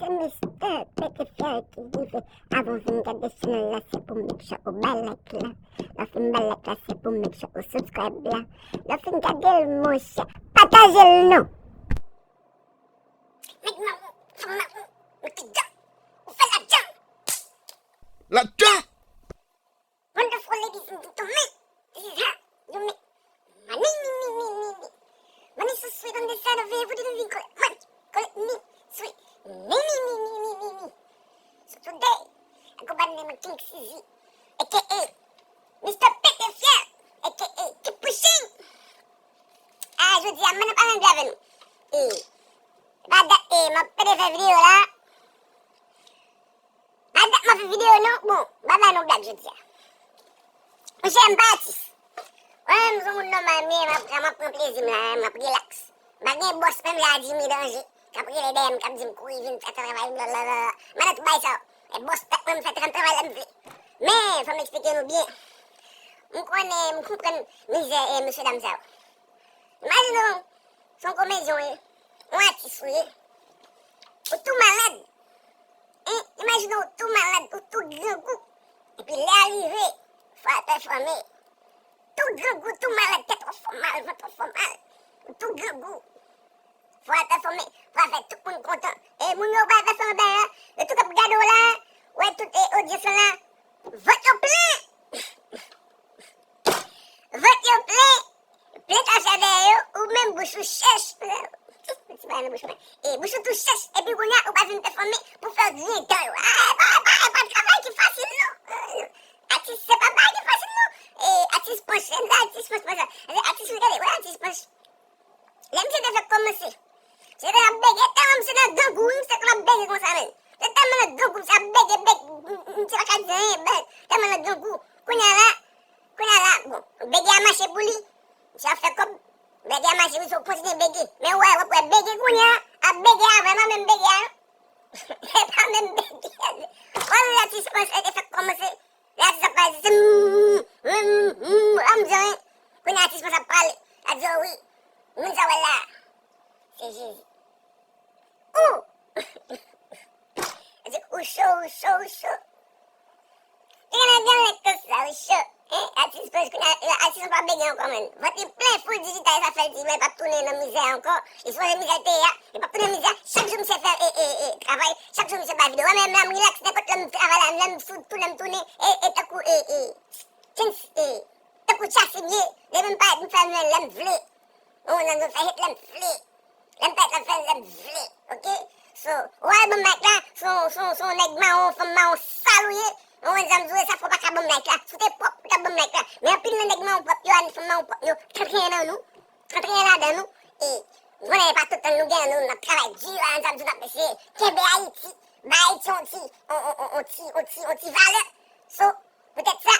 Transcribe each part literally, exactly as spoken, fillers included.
Se Mister Pete Fyè ki rive. Avan w vin gade chanèl la, se pou make sure ou bay like la. Lè w fin bay like la, se pou make sure ou subscribe la. Lè w fin gade l, monchè, pataje l non. Nèg mawon, fanm mawon, ou te dan, ou fè lajan. Lajan! Wonderful ladies and gentlemen, this is how you make money, me, me, me, me, me. Money so sweet on the side of it, what did we call it? Money, call it me, sweet. Me, me, me, me, me, me, me. So today, I go by the name of King C Z, A K A Mister Pete Fyè, A K A Keep Pushing. Ah, jodi a, mwen pa menm avè nou. E, pa dat, e, m ap pede fè videyo la. Pa dat m ap fè videyo non. Bon, m pa bay nou blag jodi a. Monchè, m pa atis. Mwen menm, m se yon moun nòmal, m ye, m ap, m ap pran plezi m la, m ap relax. M pa gen bòs menm jan a Jimmy Danger k ap rele dèyè m, k ap di m kouri vin fè travay, blablabla. M pa nan tout bagay sa yo. E bòs tèt mwen, m fè trant travay lè m vle. Men, fò m eksplike nou byen. M konnen, m konprann mizè e mesye dam sa yo. Imajine w, se yon komedyen w ye, yon atis ou ye, ou tou malad. Hein? Imajine w tou malad, ou tou grangou. Epi lè a rive, fò w al pèfòme. Tou grangou, tou malad, tèt ou fè w mal, vant ou fè w mal. Ou tou grangou. Fò w al pèfòme, fò w al fè tout moun kontan. E moun yo pa al pèfòme dèyè, yo tout ap gade w la, wè tout e odyans lan la, vant yo plen. Vant yo plen, plen ta fè dèyè yo, ou menm bouch ou chèch. Ti bagay nan bouch mwen. E bouch ou tou chèch, epi kounye a, ou pa vin pèfòme pou fè griyen dan yo. Ah, e pa, e pa, e pa travay ki fasil non. Atis, se pa bagay ki fasil non. E atis panch, atis panch, panch. Atis, gade, wè atis panch. Lè misye te fèk kòmanse, misye te ap bege, tèlman misye nan grangou, wi, misye te ap bege konsa menm. Misye tèlman nan grangou, misye ap bege, bege, misye pa ka di anyen, bèl, tèlman nan grangou. Kounye a la, kounye a la, bon, bege a mache pou li, misye ap fè kòb, bege a mache, wi, se w kontinye bege. Men w wè, w ap wè bege kounye a, ap bege avè m, a menm bege a, e pa menm bege a. Wè, lè ti sipòs te fèk kòmanse, lè ti sipòs pale, se m, m, m, m, m, m, m, kounye a ti sipòs ap pale, la di, o wi, moun sa w wè la, se Jezi. Ou! Di, ou cho, ou cho, ou cho. Te gen nan gen lèt konsa, ou cho. Hein? Atis pòs kounye a, atis an pa bege ankò, menn. Vant li plen, full digital, sa fè l di, men l p ap tounen nan mizè ankò. Li sonje mizè l te ye a, li p ap tounen mizè. Chak jou misye fè, e, e, e, travay, chak jou misye bay videyo. Wè, men m la, m relax, nenpòt lè m travay la, lè m sou, tou lè m tounen, e, e, tankou, e, e, Chens, e, tankou tchasi m ye, depi m parèt, m fè lè m vle. Ou konprann, m fè hit lè m vle. Lè m parèt, lè m fè lè m vle, oke? So, ou al ban m like la, se yon, se yon, se yon nèg mawon, fanm mawon sal ou ye. Ou konprann sa m di w, sa fè w pa ka ban m like la. Si w te pwòp, ou t ap ban m like la. Men anpil nan nèg mawon pwòp yo, a ni fanm mawon pwòp yo, trant et un nan nou. Trant et un ladan nou. E, m konnen e pa tout tan nou gen, nou, n ap travay di, a, sa m di w, n ap eseye kenbe Ayiti, bay Ayiti yon ti, yon, yon, yon, yon ti, yon ti, yon ti valè. So, poutèt sa,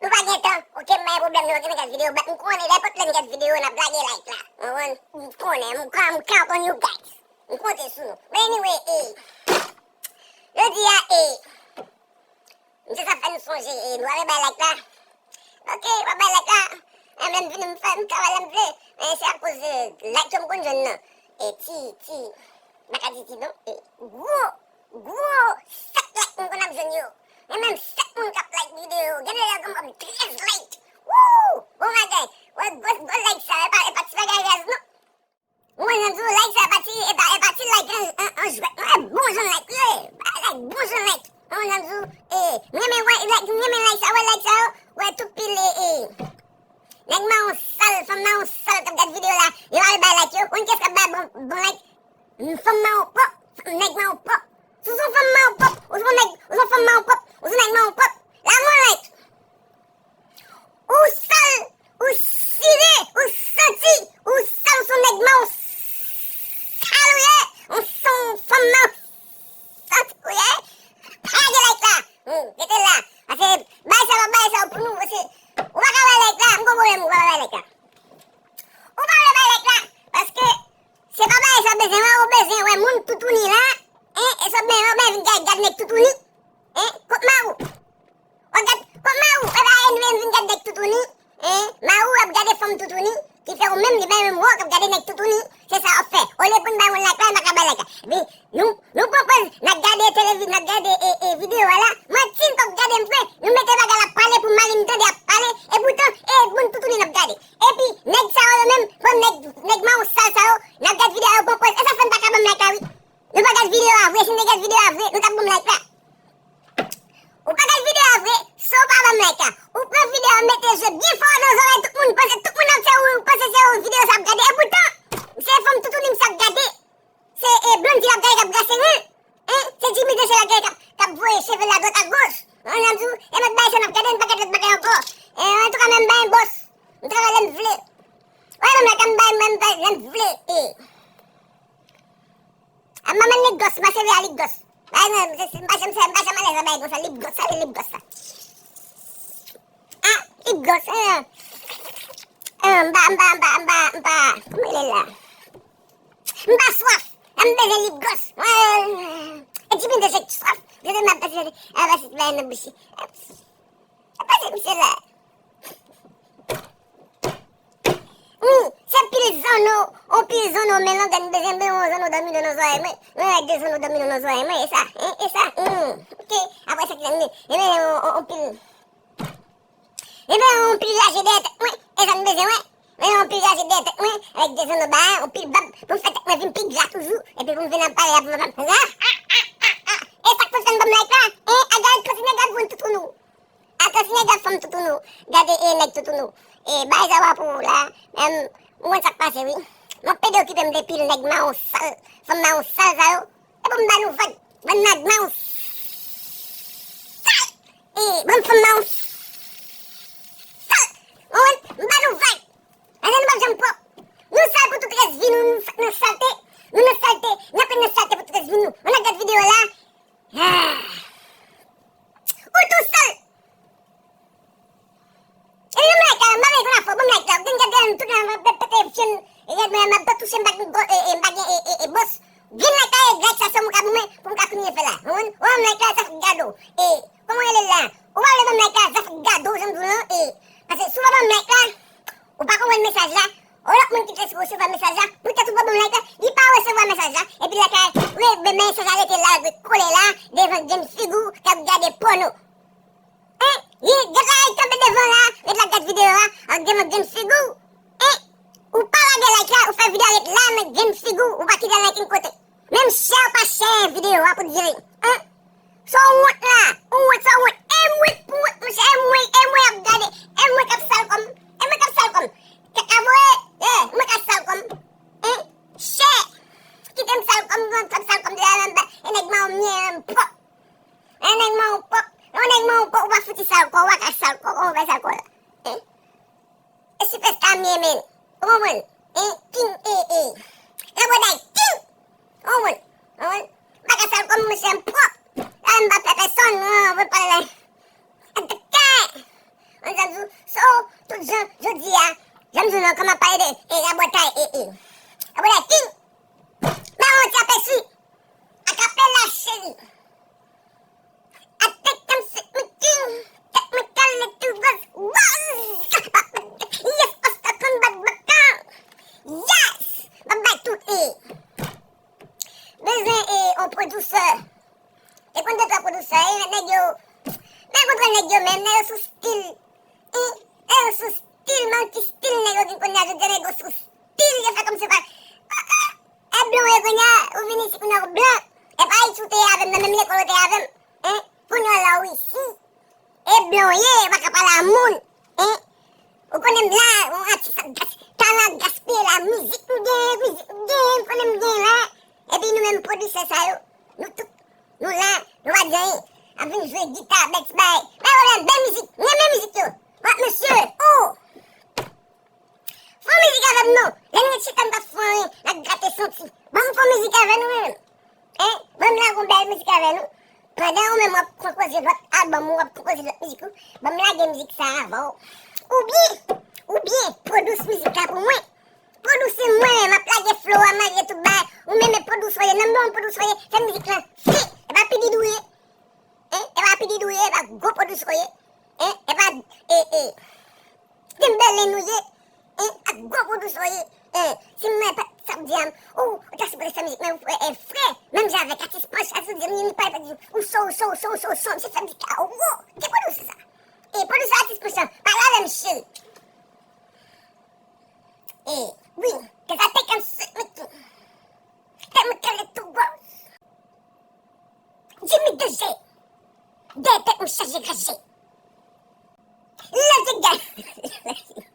nou pa gen tan, oke, m pa gen pwoblèm, nou oke, n gad videyo, but m konnen, nenpòt lè n gad videyo, n ap lage like la. Ou konprann? M konnen, m ka, m count on you guys. M konte sou nou. But anyway, e, jodi a, e, m se sa fè n sonje, e, nou ale bay like la. Oke, w ap bay like la. E, men m vin, m fè, m travay lè m vle. Men se akoz de like yo m konn jwenn nan. E, ti, ti, m pa ka di ti non. E, gwo, gwo sèt like m konn ap jwenn yo. Gen menm sèt moun k ap like videyo. Gen de lè yo gen trèz like. Woo! Bon bagay. Wè, gwo, gwo like sa, e pa, e pa ti bagay guys non. Ou konn jan m di w, like sa, e pa ti, e pa, e pa ti like an, an, an jwèt non, e bon jan like li ye. Like, bon jan like. Ou konn jan m di w, e, m renmen wè, like, m renmen like sa, wè like sa yo, wè tout pil, e, e. Nèg mawon sal, fanm mawon sal k ap gad videyo la, yo al bay like yo. Ou konn kiyès k ap bay bon, bon like? Fanm mawon pwòp, nèg mawon pwòp. Si w se yon fanm mawon pwòp, ou se yon nèg, ou se yon fanm mawon pwòp, ou se yon nèg mawon pwòp, lage yon like. Ou sal, ou sire, ou santi, ou sal, ou se yon nèg mawon sal ou ye, ou se yon fanm mawon santi ou ye. Pa lage like la. Hmm, rete la. Pase bay sa, pa bay sa pou nou, pase ou pa ka bay like la, m gon pwoblèm, ou pa bay like la. Ou pa vle bay like la, paske se pa bagay sa w bezwen wè, ou bezwen wè moun toutouni la, en, e sa w bezwen wè, ou bezwen vin gad, gad nèg toutouni, en, kot mari w? W ap gad, kot mari w? Wè bagay nou menm vin gad nèg toutouni, en, mari w ap gade fanm toutouni, ki fè ou menm li bay menm wè w k ap gade nèg toutouni, se sa w ap fè. Olye pou n bay moun like la, nou pa ka bay like la. Epi nou, nou pran pòz, n ap gade televi-, n ap gade e, e, videyo a la. Manti, n pap gade m vre. Nou mete bagay la ap pale pou mari m tande ap pale. Epoutan, e moun toutouni n ap gade. Epi, nèg sa yo, yo menm, bon, nèg, nèg mawon sal sa yo, n ap gade videyo a, yo pran pòz. E sa fè n pa ka ban m like la, wi. Nou pa gade videyo a vre, si n te gade videyo a vre, nou t ap ban m like la. Ou pa gade videyo a vre, si w pa ban m like la. Ou pran videyo a, mete je byen fò nan zòrèy tout moun, panse tout moun ap fè ou, panse se ou videyo sa ap gade. Epoutan, se fanm toutouni m sa ap gade. Se, e, Blondie l ap gade k ap brase ren. Hein? Se Jimmy Desè l ap gade k ap, k ap voye cheve l adwat agoch. Hein, n ap di w, e mèt bay sa n ap gade, n pa gade lòt bagay ankò. E, antouka, men m bay bòs. M travay lè m vle. Wè, ban m like la, m bay, m bay lè m vle. E. A manman nèg gòs, m a seve a lip gòs. Bay non, se, se, m pa janm, m pa janm alèz a bay konsa, lip gòs, sa se lip gòs la. Ah, lip gòs, hein. Hein, m pa, m pa, m pa, m pa, m pa, kòman li rele la? M pa swaf, m bezwen lip gòs. Hein, e di m de se swaf, de se m ap pase, ap pase bay nan bouch li. Ap pase misye la. Wi, se pil zanno, on pil zanno, men langay m bezwen, men on zanno domino nan zòrèy mwen. Mwen wè de zanno domino nan zòrèy mwen, e sa, hein, e sa, hmm, ok. Apre sa, ki zanno, e men on, on, on pil, e men on pil raje dèyè tèt mwen, e sa m bezwen wè. Men on pil raje dèyè tèt mwen, avèk de zanno ba, on pil bab, pou m fè tèt mwen vin pi gra toujou, epi pou m vin ap pale la, pou m ap, ah, ah, ah, ah, ah. E sa k fè n ban m like la, hein, a gade kantite nèg ap vin toutouni w. Atann, si nèg ap fanm toutouni w, gade e nèg toutouni w. E bay sa w ap ou la, men m konn sa k pase wi. M ap pede okipe m de pil nèg mawon sal, fanm mawon sal sa yo. E pou m ba nou vag, bann nèg mawon sal. E bann fanm mawon sal. Ou konprann? M ba nou vag. Paske nou p ap janm pwòp. Nou sal pou tout rès vi nou, nou fèt nan salte. Nou nan salte, n ap fèt nan salte pou tout rès vi nou. Ann al gad videyo la. Ah. Ou tou sal. E nou like la, m pa vle konn afè w, ban m like la. Gen gade m tout la, m ap pete fyen, e gade mwen, m ap touche, m pa gen gò, e, e, m pa gen, e, e, e, bòs. Gen like la, e like sa sèlman ou ka ban mwen, pou m ka kontinye fè la. Ou konprann? Ou ban m like la, sa fè gade w. E, kòman rele l la? Ou pa vle ban m like la, sa fè gade w, jan m di w lan, e, paske si w pa ban m like la, ou pa konprann mesaj la. Yon lòt moun ki te sipoze resevwa mesaj la, poutèt ou pa ban m like la, li pa resevwa mesaj la, epi like la, wi, men mesaj la rete la, rete kole la, devan grenn figi w k ap gade pòno. Hein? Li ret la, li kanpe devan la, ret la gad videyo a, ak devan grenn figi w. Hein? Ou pa lage like la, ou fè videyo a ret la nan grenn figi w, ou pa kite like ankenn kote. Menm share ou pa share videyo a pou l vire. Hein? Sa w wont la, ou wont, sa w wont. E mwen k pou wont, monchè, e mwen, e mwen ap gade, e mwen k ap sal kò m, e mwen k ap sal kò m. Kaka voye, e mwen k ap sal kò m. Hein? Share. Kite m sal kò m, kò m sal kò m, deja menm ba, e nèg mawon m ye, menm pwòp. E nèg mawon pwòp, yon nèg mawon pwòp, ou pa fouti sal kò, ou pa ka sal kò, kòman w fè sal kò la? Hein? E sipèsta m ye, men. Ou konprann? E, king, e, e. Labòday, king! Ou konprann? Ou konprann? M pa ka sal kò m, monchè, m pwòp. La, m pa pè pèsonn, non, mwen pale la. Atake! Mwen sa di w, so, tout jan, jodi a, jan m di w non, kòman pale de, e, labòday, e, e. Labòday, king! Ba mwen yon ti apèsi. Akapela, cheri. I think I'm sick, mi king. Tek mi kale tou buzz, buzz. Yes, Oscar konn bat baka. Yes, babay tout e. Bezwen e on pwodisè. E konn de twa pwodisè, e nèg yo. Men kontre nèg yo menm, nèg yo sou stil. E, nèg yo sou stil, manti stil, nèg yo vin kounye a, jodi a nèg yo sou stil, yo fè kòmsi pa. E blan w ye kounye a, ou vin isi kounye a ou blan. E pa isi ou te ye avè m nan, menm lekòl ou te ye avè m. Hein? Kounye a la ou isi. E blan w ye, ou pa ka pale a moun. Hein? Ou konnen m la, yon atis ap gas-, talan ap gaspiye la, mizik m gen, mizik m gen, ou konnen m gen la. Epi nou menm pwodisè sa yo, nou tout, nou la, nou pa di anyen. Ap vin jwe gita, bèt bay. Pa gen pwoblèm, bèl mizik, m renmen mizik yo. Wap mesye, oh! Fè yon mizik avè m non. Lè n ret chita, n pa fè anyen, n ap grate santi. Ban m fè yon mizik avè nou menm. Hein? Ban m lage yon bèl mizik avè nou. Pandan ou menm w ap konpoze lòt albòm ou, w ap konpoze lòt mizik ou, ban m lage mizik sa a avè w. Oubyen, oubyen, pwodwis mizik la pou mwen. Pwodwis mwen menm, m ap lage flow a, m ap lage tout bagay. Ou menm e pwodwis ou ye, nan bon pwodwis ou ye, fè mizik lan. Fi, e pa P Diddy ou ye. Hein? E pa P Diddy ou ye, e pa gwo pwodwis ou ye. Hein? E pa, e, e. Timberland ou ye, hein, ak gwo pwodwis ou ye. E si mwen pa t sa m di a, ou ou ta sipoze fè mizik, men ou fè e fre, menm jan avèk atis panch, atis di m li pa di ou so, ou so, ou so, ou so, ou so, misye fè mizik la wo. Gen pwodisè sa. E pwodisè atis panch la, pale avè m cheri. E wi, cause I think I'm sick, Mickey. Tèt mwen kale tou gwo. Jimmy danje. Dèyè tèt mwen chaje graje. Love the game.